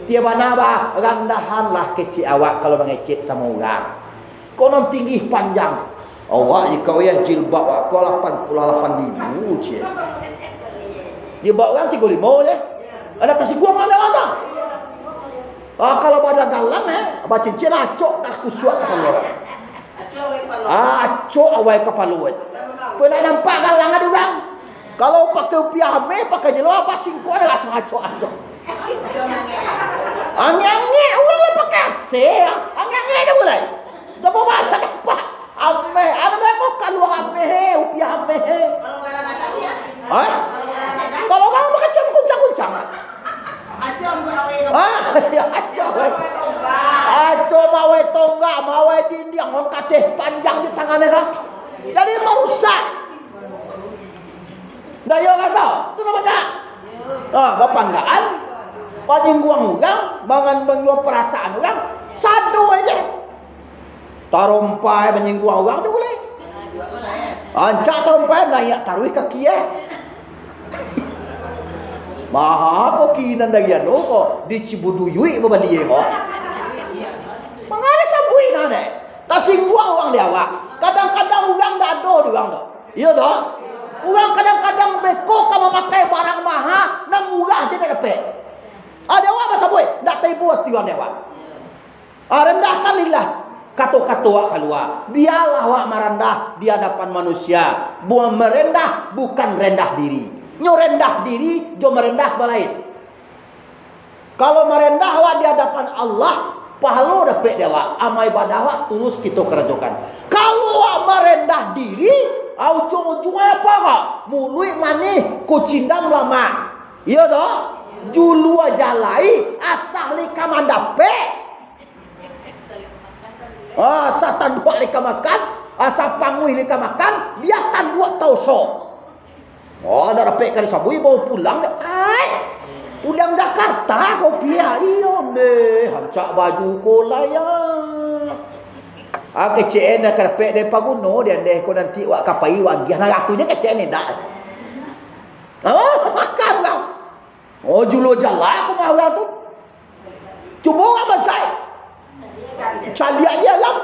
Tiok bana, bah, randahanlah kecek awak kalau mangecek samo urang. Ko nan tinggi panjang. Awak jikau yah jilbab awak ko lapan puluah lapan ribu, cie. Jilbab urang tigo limo je. Ado tasingguang awak tu. Ah, kalau bada galang, eh, bacincin acok tak kusuak kapalo. Ah, acok awai kapalo. Pernah nampak galang ado urang? Kalau pakai upiah ameh, pakai jelo apa singkok ado acok-acok. Angek-angek, urang lah pakai A C, angek-angek je mulai. Sabo bana nampak ameh, ado bae ko kalua ameh, upiah ameh. Hah? Kalau urang mah kacau kuncang-kuncang. Ah, ya, acok, weh. Acok mawai tonggak, mawai dindiang, on kateh panjang di tangan dia kan. Jadi marusak. Dah yo kato, tu namonyo. Ah, bapanggaan, panyingguang urang, mangan manjual parasaan urang, sado aja. Tarompai manyingguang urang tu buliah. Ancak tarompai naiak taruih ka kie. Maha ko kinan dari anu ko, di Cibuduyuik babali ko. Mangana sabuik nah deh. Tasingguang urang di awak. Kadang-kadang urang dak ado di urang tu. Iyo toh? Urang kadang-kadang beko ka mamakai barang maha, nan murah je dak dapek. Ado awak basabuik, dak taibo ati urang di awak. Ah, rendahkanlah kato-kato awak kalua. Bialah awak marandah di adapan manusia. Bu-, marendah bukan rendah diri. Nyo rendah diri jo marendah balain. Kalau marendah awak di adapan Allah, pahalo dapek di awak, amal ibadah awak tulus kito karajokan. Kalau awak marendah diri, ah, ujuang-ujuangnyo apo awak? Muluik manih, kucindam lamak. Iyo toh? Julua jalai, asa lai ka mandapek. Ah, asa tanduak lai ka makan, asa panguih lai ka makan, bia tanduak taoso. Oh, dak dapek ka disabuik, bao pulang dek. Ai, pulang Jakarta kau piak. Iyo deh, rancak baju ko lai, ah. Ah, kecek en ka dapek dek paguno, dek andeh ko nanti wak ka pai, wak agiah, nah, ratunyo kecek en dak. Oh, makan urang. Oh, julua jalai aku mah urang tu. Cubo urang bansaik. Caliak je alam.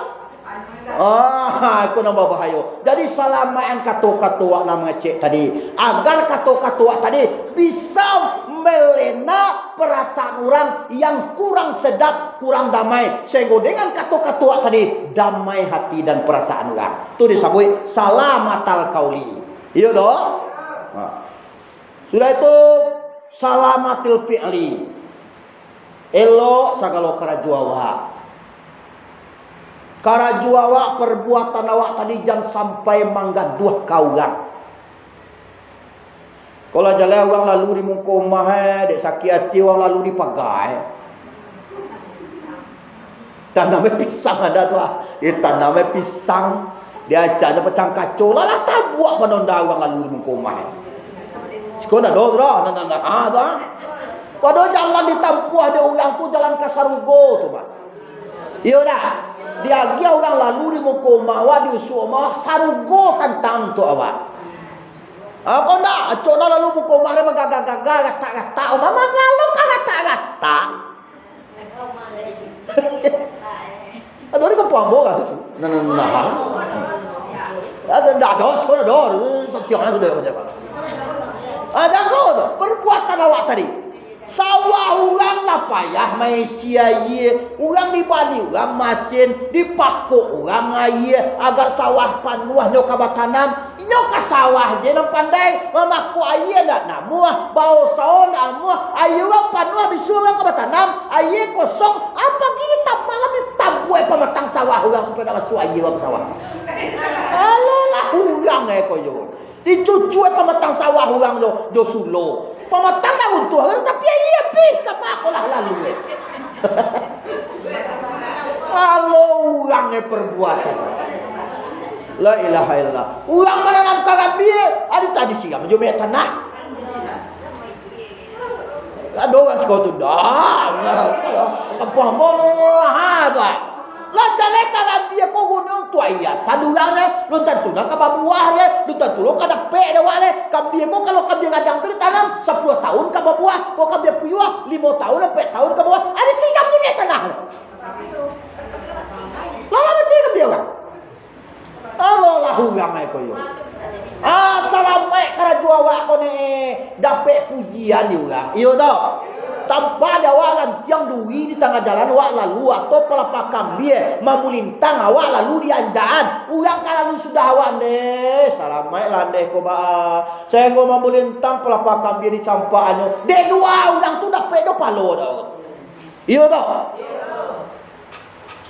Ah, itu nan babahayo. Jadi, salamaikkan kato-kato awak nan mangecek tadi, agar kato-kato awak tadi bisa malena parasaan urang yang kurang sadap, kurang damai, sahinggo dengan kato-kato awak tadi damai hati dan parasaan urang. Tu disabuik salamatal qauli. Iyo toh? Ha. Sudah itu, salamatil fi'li. Elok sagalo karajo awak. Karajo awak, parbuatan awak tadi jan sampai manggaduahkan urang. Kalau jaleh urang lalu di muko umah, eh, dek sakik ati urang lalu di paga, eh. Tanamnyo pisang ado tu, ah. Dia tanamnyo pisang, dia acaknyo pacang kaco, lah, lah tabuak panonda urang lalu di muko umah. Siko ndak do tu dah, nah, nah, nah, ha, tu, ah. Padahal jalan ditampuah dek urang tu jalan ka sarugo tu, Pak. Iyo dah. Diagiah urang lalu di muko umah awak, di usuak umah, sarugo tantang tu awak. Apo ndak? Acok nah lalu muko umah dia manggagah-gagah, gatak-gatak, umah mangalo ka gatak-gatak. Ado di kampuang ambo lah tu. Nah, nah, nah. Ado, ndak ado, siko ndak ado. Satiang lah sudah macam apa. Ah, jago tu. Perbuatan awak tadi. Sawah urang lah payah maisi aia. Urang dibali urang masin, dipakok urang aia, agar sawah panuah nyo ka batanam. Inyo ka sawah je nan pandai, mamakok aia ndak namuah, baosawo ndak namuah, aia urang panuah bisuak urang ka batanam, aia kosong, apo gini tamalam ni tabuai pamatang sawah urang supayo ndak masuak aia urang ka sawah. Alolah urang eh koyo. Dicucuak pamatang sawah urang jo, jo sulo. Pamatang dah runtuah, tapi aia pi, kama ko lah lalu eh. Alo urang eh perbuatan. La ilaha illallah. Urang mananam karambia, ado tadi siram jo minyak tanah. Ado urang siko tu, dah. Kampuang ambo, ha, tu. Lah jaleh karambia ko guno untuak hiasan urang, leh. Lun tantu nan ka babuah, leh. Lun tantu lo ka dapek dek awak, leh. Kambia ko, kalau kambia gadang tu ditanam, sapuluah tahun ka babuah. Kalau kambia puyuah, limo tahun, ampek tahun ka babuah. Ado siram jo minyak tanah, leh. Lah, lah mati kambia urang. Alolah urang ai ko yo. Ah, salamaik karajo awak ko ni, dapek pujian di urang. Iyo toh? Tampak di awak rantiang duri di tangah jalan awak lalu, atau palapah kambia mamulintang awak lalu di anjaan. Urang ka lalu sudah awak ndeh, salamaik lah ndeh ko ba. Sainggo mamulintang palapah kambia di campakannyo. Dek dua urang tu dapek jo palo dah. Iyo toh?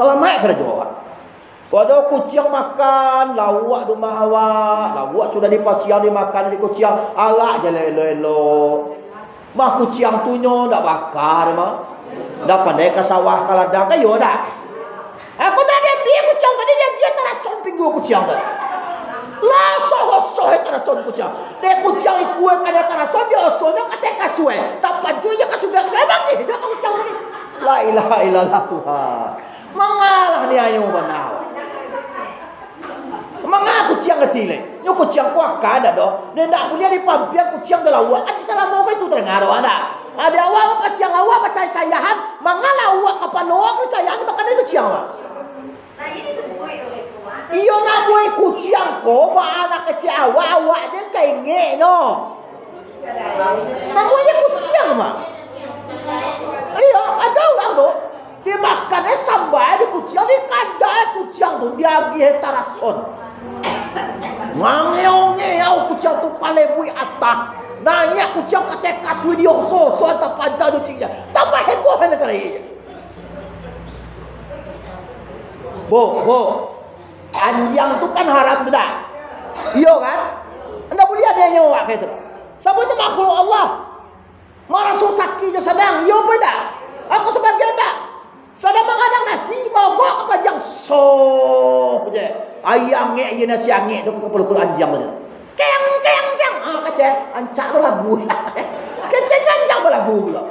Salamaik karajo awak. Kok ado kuciang makan lauak di umah awak, lauak sudah dipasiang dimakan dek kuciang, arak je lah elok-elok. Mah kuciang tu nyo ndak baka mah. Ndak pandai ka sawah ka ladang, ka iyo ndak? Aku ndak diambiak kuciang tadi, diambiak tarason pinggua kuciang tadi. Lah soh-soh tarason kuciang. Dek kuciang ikua kada tarason, dia osonyo ka teh kasua. Tapajua je ka sudah kasua, bangih je ka kuciang tadi. La ilaha illallah Tuhan. Mangalah ni ayo bana. Manga kuciang kati le. Nyo kuciang ko akan dak doh. Nyo ndak buliah dipampiang kuciang jo lauak. Ati salamo ko itu tadanga doh, ado. Ado awak pasiang lauak bacayah-cayahan, manga lauak kapalo awak cayahan makan dari kuciang awak. Iyo namuah kuciang ko, ba anak kecil awak, awak je ka ingek no. Namuahnyo kuciang mah. Iyo, ado urang tu. Dimakan eh samba eh di kuciang, dikajak eh kuciang tu, diagiah eh tarason. Ngangeong-ngeong kuciang tu ka lebuik atah. Naiak kuciang ka teh kasua, dioso-oso atah paja jo ciek. Tambah heboh eh nagari. Bo, bo. Anjiang tu kan haram tu dah. Iyo kan? Ndak buliah dek nyo awak kayak itu. Sabab itu makhluk Allah. Maraso sakik jo sanang, iyo apo indak? Aku sabagian dak? Sadang mangadang nasi, maogok ka panjang, soh je. Aia angek je, nasi angek tu ka kapalo anjiang tadi. Keng, keng, keng. Ah, kecek, ancak lo lagu. Kecek anjiang balagu pulo.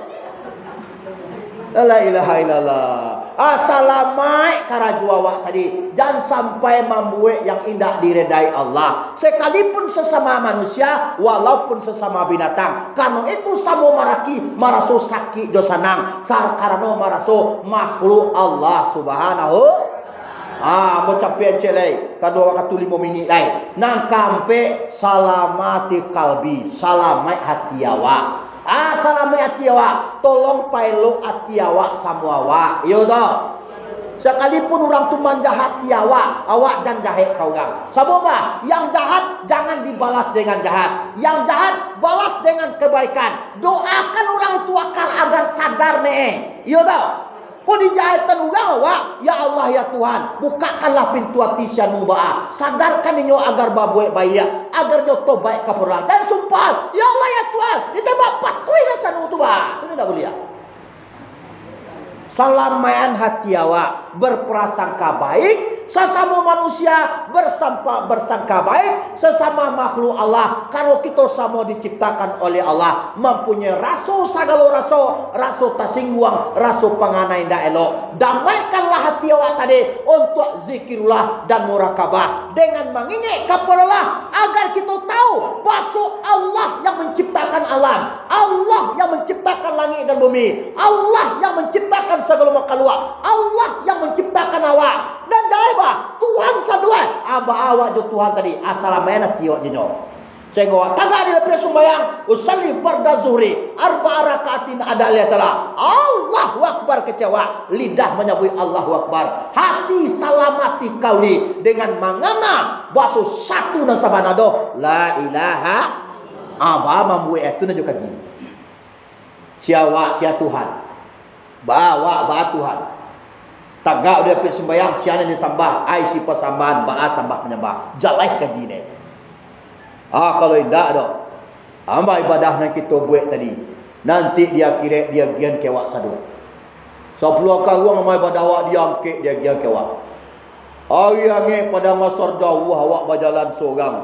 La ilaha illallah. Ah, salamaik karajo awak tadi. Jan sampai mambuek yang indak diredai Allah. Sekalipun sesama manusia, walaupun sesama binatang. Karano itu samo maraki, maraso sakik jo sanang. Sa-, karano maraso makhluk Allah Subhanahu. Ah, ambo capek ciek lai, kaduo wakatu limo minik lai. Nan kaampek, salamati kalbi, salamaik hati awak. Ah, salamaik hati awak, tolong paelok hati awak samo awak. Iyo toh? Sakalipun urang tu manjahati awak, awak jan jahek ka urang. Sabab apo? Yang jahat jangan dibalas dengan jahat. Yang jahat, balas dengan kebaikan. Doakan urang itu agar, agar sadar ne. Iyo toh? Kok dijahatan urang awak, ya Allah, ya Tuhan, bukakanlah pintu ati si anu ba, sadarkan inyo agar babuek baiak, agar nyo tobaik ka Allah. Dan sumpah, ya Allah, ya Tuhan, ditembak patuihlah si anu tu ba. Tu ndak buliah. Salamaian hati awak, berprasangka baik sasamo manusia, bersampa-, bersangka baik sasamo makhluk Allah, karano kito samo diciptakan oleh Allah, mampunyoi raso sagalo raso, raso tasingguang, raso panganai indak elok. Damaikanlah hati awak tadi untuak zikirullah dan murakabah, dengan mangingek kapado Allah, agar kito tahu baso Allah yang manciptakan alam, Allah yang manciptakan langik dan bumi, Allah yang manciptakan sagalo makhluk, Allah yang manciptakan awak. Dan jaleh ba, Tuhan saduai. Aba awak jo Tuhan tadi, asal aman ati awak jinyo. Sehinggo awak tagak di lapiak sumbayang, usalli farda zuhri arba'a rakaatin ada lihat Allah. Allahu Akbar kecek awak, lidah manyabuik Allahu Akbar, hati salamati kauli dengan mangana baso satu nan sabana doh, la ilaha. Aba mambuek itu nan jo kaji. Sia awak, sia Tuhan. Ba awak, ba Tuhan. Tagak di lapiak sumbayang, sia nan disambah, ai si pasambahan, baa sambah panyambah. Jaleh kaji ne. Ah, kalau indak doh, amal ibadah nan kito buek tadi, nanti di akhirat diagiahan ka awak sado. Sapuluah karuang amal ibadah awak diangkek, diagiahan ka awak. Ari angek padang mahsyar jauah awak bajalan sorang.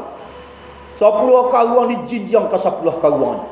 Sapuluah karuang dijinjiang ka sapuluah karuang.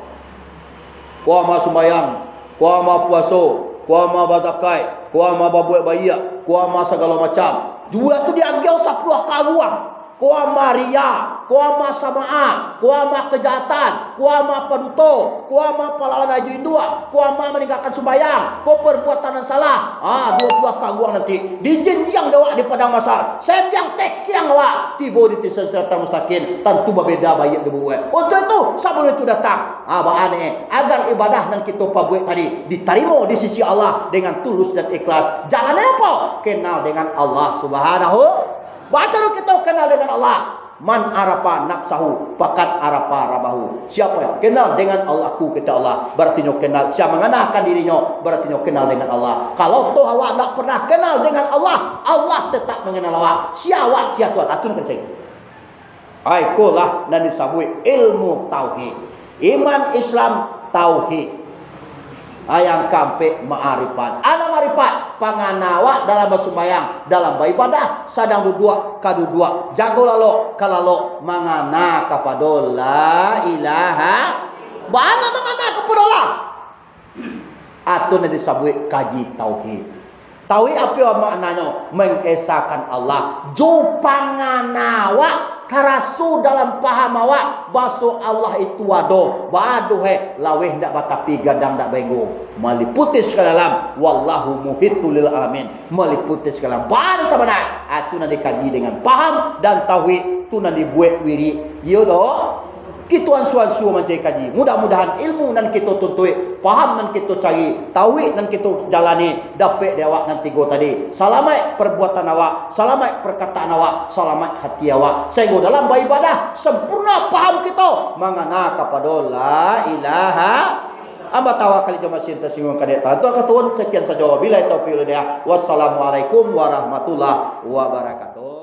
Ko amal sumbayang, ko amal puaso, ko amal bazakaik, ko amal babuek baiak, ko amal sagalo macam. Juo tu diagiah sapuluah karuang. Ko amal riya, ko amal samaah, ko amal kejahatan, ko amal paduto, ko amal palawan ajo induak, ko amal maninggakan sumbayang, ko perbuatan nan salah. Ah, duo puluah karuang nanti dijinjiang dek awak di padang mahsyar. Sendiang tekiang awak tibo di tisan Siratal Mustaqim, tantu babeda baiak jo buruak. Untuak itu, sabalun itu datang, ah, baa ne, agar ibadah nan kito pabuek tadi ditarimo di sisi Allah dengan tulus dan ikhlas. Jalannyo apo? Kenal dengan Allah Subhanahu. Baa caro kito kenal dengan Allah? Man arafa nafsahu, faqad arafa rabbahu. Siapa yang kenal dengan Allah, aku, kata Allah, berarti nyo kenal. Siapa manganakan dirinyo, berarti nyo kenal dengan Allah. Kalau toh awak ndak pernah kenal dengan Allah, Allah tetap mengenal awak. Sia awak, sia Tuhan. Atun kan saya. Ai, ikolah nan disabuik ilmu tauhid. Iman, Islam, tauhid. Ah, yang kaampek, ma'arifat. Anak ma'arifat, pangana awak dalam basumbayang, dalam baibadah, sadang duduak, ka duduak, jago lalok, ka lalok, mangana kapado la ilaha. Bana mangana kapado Allah. Atun nan disabuik kaji tauhid. Tauhid apo maknanyo? Mengesakan Allah. Jo pangana awak, karaso dalam paham awak, baso Allah itu ado, badoh eh, laweh ndak batapi, gadang ndak baenggo. Maliputi sagalo alam, wallahu muhitu lil alamin. Maliputi sagalo alam. Bana sabana. Atun nan dikaji dengan paham dan tauhid, tu nan dibuek wirid. Iyo doh. Kito ansu-ansu mancari kaji. Mudah-mudahan ilmu nan kito tuntuik, paham nan kito cari, tauhid nan kito jalani, dapek di awak nan tigo tadi. Salamaik perbuatan awak, salamaik perkataan awak, salamaik hati awak. Sahinggo dalam baibadah, sampurna paham kito mangana kapado la ilaha. Amba tawakal jo masin tasingguang kadek tantu ka turun. Sekian sajo. Wabillahi taufiq wal hidayah. Wassalamualaikum warahmatullahi wabarakatuh.